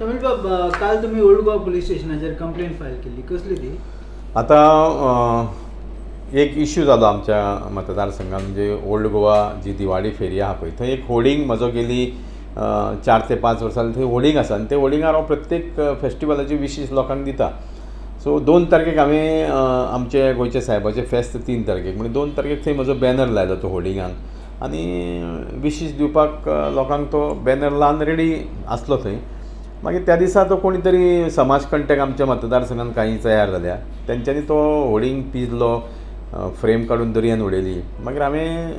समील बाब, काल तुमी ओल्ड गोवा पुलीस स्टेशनाचेर कंप्लेन फायल केल्ली, कसली ती? आतां एक इश्यू जालो आमच्या मतदारसंघात, म्हणजे ओल्ड गोवा जी दिवाडी फेरी आहा पळय थंय एक होर्डिंग म्हजो गेली 4 ते 5 वर्सां थंय होर्डिंग आसा आनी ते होर्डिंगार हांव प्रत्येक फेस्टिवलाची विशीस लोकांक दिता. सो 2 तारखेक हांवें आमचे गोंयच्या सायबाचें फेस्त 3 तारखेक, म्हणजे 2 तारखेक थंय म्हजो बॅनर लायलो तो होर्डिंगाक आनी विशीस दिवपाक लोकांक तो बॅनर लावन रेडी आसलो थंय. मागीर त्या दिसा तो कोणी तरी समाज कंटक आमच्या मतदारसंघान काही तयार जाल्या तेंच्यांनी तो होर्डिंग पिजलो, फ्रेम काडून दर्यान उडयली. मागीर हांवें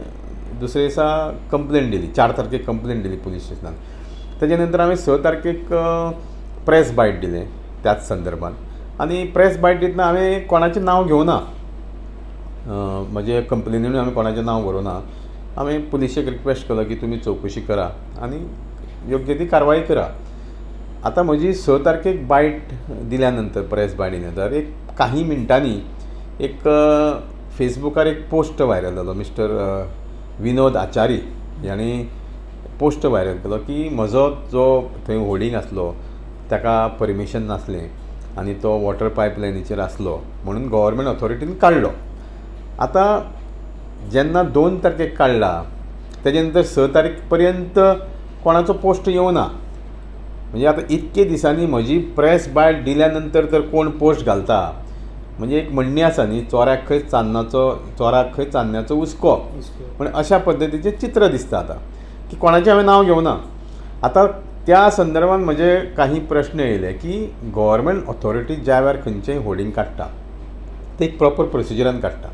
दुसरे दिसा कंप्लेन दिली, 4 तारखेक कंप्लेन दिली पुलीस स्टेशनान. तेजे नंतर हांवें 6 तारखेक प्रेस बायट दिलें त्याच संदर्भात आनी प्रेस बायट दितना हांवें कोणाचें नांव घेवना, म्हजे कंप्लेनीनूय हांवें कोणाचें नांव बरोवना. हांवें पुलिशेक रिक्वेस्ट केलो की तुमी चवकशी करा आनी योग्य ती कारवाय करा. आतां म्हजी 6 तारखेक बायट दिल्या नंतर, प्रेस बायट दिल्या नंतर एक काही मिनटांनी एक फेसबुकार एक पोस्ट व्हायरल जालो. मिस्टर विनोद आचारी हांणी पोस्ट व्हायरल केलो की म्हजो जो थंय होर्डिंग आसलो ताका परमिशन नासलें आनी तो वॉटर पायपलायनीचेर आसलो म्हणून गव्हर्मेंट ऑथॉरिटीन काडलो. आतां जेन्ना 2 तारखेक काडला तेजे नंतर 6 तारीख पर्यंत कोणाचो पोस्ट येवना. म्हणजे आतां इतके दिसांनी म्हजी प्रेस बायट दिल्या नंतर तर कोण पोस्ट घालता, म्हणजे एक म्हणणी आसा न्ही, चोराक खंय चान्नाचो, चोराक खंय चान्न्याचो हुस्को. पूण अशा पद्दतीचें चित्र दिसता आतां की कोणाचें हांवें नांव घेवना. आतां त्या संदर्भात म्हजे काही प्रश्न येयले की गव्हर्मेंट ऑथॉरिटी ज्या वेळार खंयचेंय होर्डिंग काडटा ते एक प्रॉपर प्रोसिजरान काडटा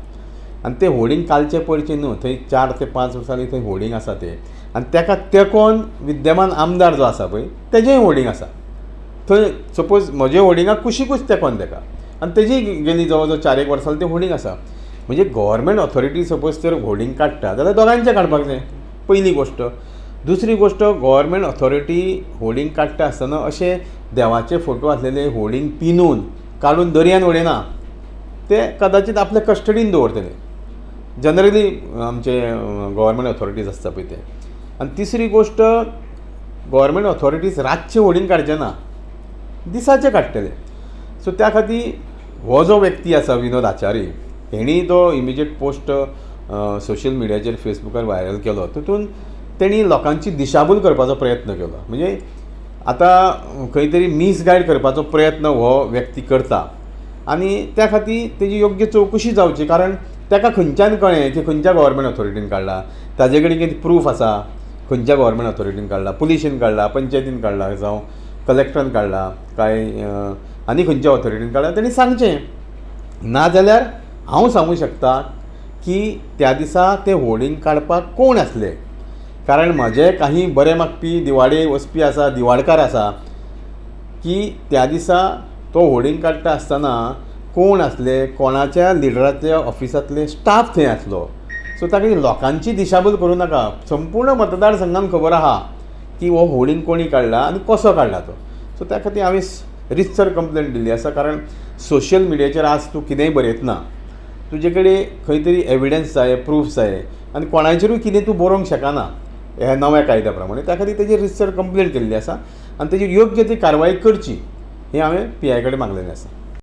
आनी तें होर्डिंग कालचें पयरचें न्हू, थंय 4 ते 5 वर्सांनी थंय होर्डिंग आसा तें आनी ताका तेंकोन विद्यमान आमदार जो आसा पळय तेजेंय होर्डिंग आसा थंय. सपोज म्हजे होर्डिंगाक कुशिकूच तेंकोन ताका आनी तेजी गेली जवळ जवळ 4-1 वर्सां तें होर्डिंग आसा. म्हणजे गव्हर्मेंट ऑथॉरिटी सपोज तर होर्डिंग काडटा जाल्यार दोगांयचें काडपाक जाय, पयली गोश्ट. दुसरी गोश्ट, गव्हर्मेंट ऑथॉरिटी होर्डिंग काडटा आसतना अशे देवाचे फोटो आसलेले होर्डिंग पिनून काडून दर्यान उडयना, ते कदाचित आपल्या कस्टडीन दवरतले जनरली आमचे गव्हर्मेंट ऑथॉरिटीज आसता पळय ते. आनी तिसरी गोश्ट, गव्हर्मेंट ऑथॉरिटीज रातचें होर्डिंग काडचे ना, दिसाचें काडटले. सो त्या खातीर हो जो व्यक्ती आसा विनोद आचारी हेणी तो इमिजिएट पोस्ट सोशल मिडियाचेर फेसबुकार व्हायरल केलो, तितून तेणी लोकांची दिशाभूल करपाचो प्रयत्न केलो. म्हणजे आतां खंय तरी मिसगायड करपाचो प्रयत्न हो व्यक्ती करता आनी त्या खातीर तेजी योग्य चवकशी जावची, कारण ताका खंयच्यान कळ्ळें की खंयच्या गव्हर्मेंट ऑथॉरिटीन काडला, ताजे कडेन कितें प्रूफ आसा खंयच्या गव्हर्मेंट ऑथॉरिटीन काडला, पुलिशेन काडला, पंचायतीन काडला, जावं कलेक्टरान काडला, काय आनी खंयच्या ऑथॉरिटीन काडला तेणी सांगचें. नाजाल्यार हांव सांगूं शकता की त्या दिसा तें होर्डिंग काडपाक कोण आसले, कारण म्हजे काही बरे मागपी दिवाडे वचपी आसा, दिवाडकार आसा की त्या दिसा तो होर्डिंग काडटा आसतना कोण आसले, कोणाच्या लिडराच्या ऑफिसांतले स्टाफ थंय आसलो. सो ताका लोकांची दिशाभूल करूं नाका. संपूर्ण मतदारसंघान खबर आहा की हो होर्डिंग कोणी काडला आनी कसो काडला तो. सो त्या खातीर हांवें रितसर कंप्लेन दिल्ली आसा, कारण सोशल मिडियाचेर आज तूं कितेंय बरयतना तुजे कडेन खंय तरी एविडन्स जाय, प्रूफ जाय आनी कोणाचेरूय कितें तूं बरोवंक शकना ह्या नव्या कायद्या प्रमाणे. त्या खातीर तेजेर रितसर कंप्लेन केल्ली आसा आनी तेजेर योग्य ती कारवाय करची हें हांवें पी I कडेन मागलेलें आसा.